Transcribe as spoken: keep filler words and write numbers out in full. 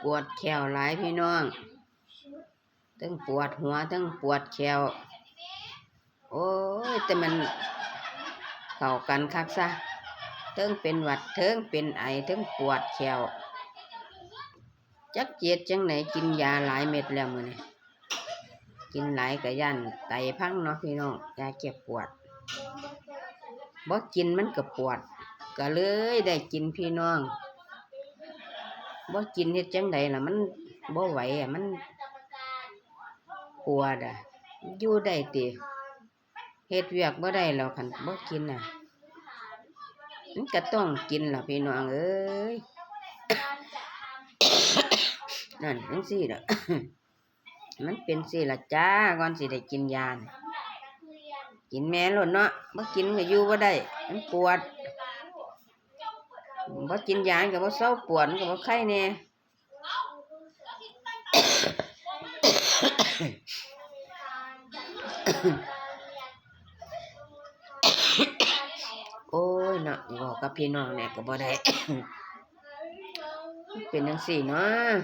ปวดแข้วหลายพี่น้อง ทั้งปวดหัว ทั้งปวดแข้ว โอ้ย แต่มันเข้ากันคักซะ ทั้งเป็นหวัด ทั้งเป็นไอ ทั้งปวดแข้ว จักเฮ็ดจั่งใด กินยาหลายเม็ดแล้วมื้อนี้ กินหลายก็ย้านไตพังเนาะพี่น้อง ยาแก้ปวด บ่กินมันก็ปวด ก็เลยได้กินพี่น้อง บ่กินเฮ็ดจั่งใดล่ะ มันบ่ไหวอะ มันปวดอะ อยู่ได้ติ เฮ็ดเวียกบ่ได้แล้ว คันบ่กินน่ะ มันก็ต้องกินล่ะพี่น้องเอ้ย นั่นจั่งซี้ล่ะ มันเป็นซี้ล่ะจ้า ก่อนสิได้กินยาน่ะ กินแม่โลดเนาะ บ่กินก็อยู่บ่ได้ มันปวด บ่กินยามันก็บ่เซาปวด มันก็บ่ไคแหน่ โอ้ยเนาะ เว้ากับพี่น้องแหน่ก็บ่ได้ เป็นจั่งซี้เนาะ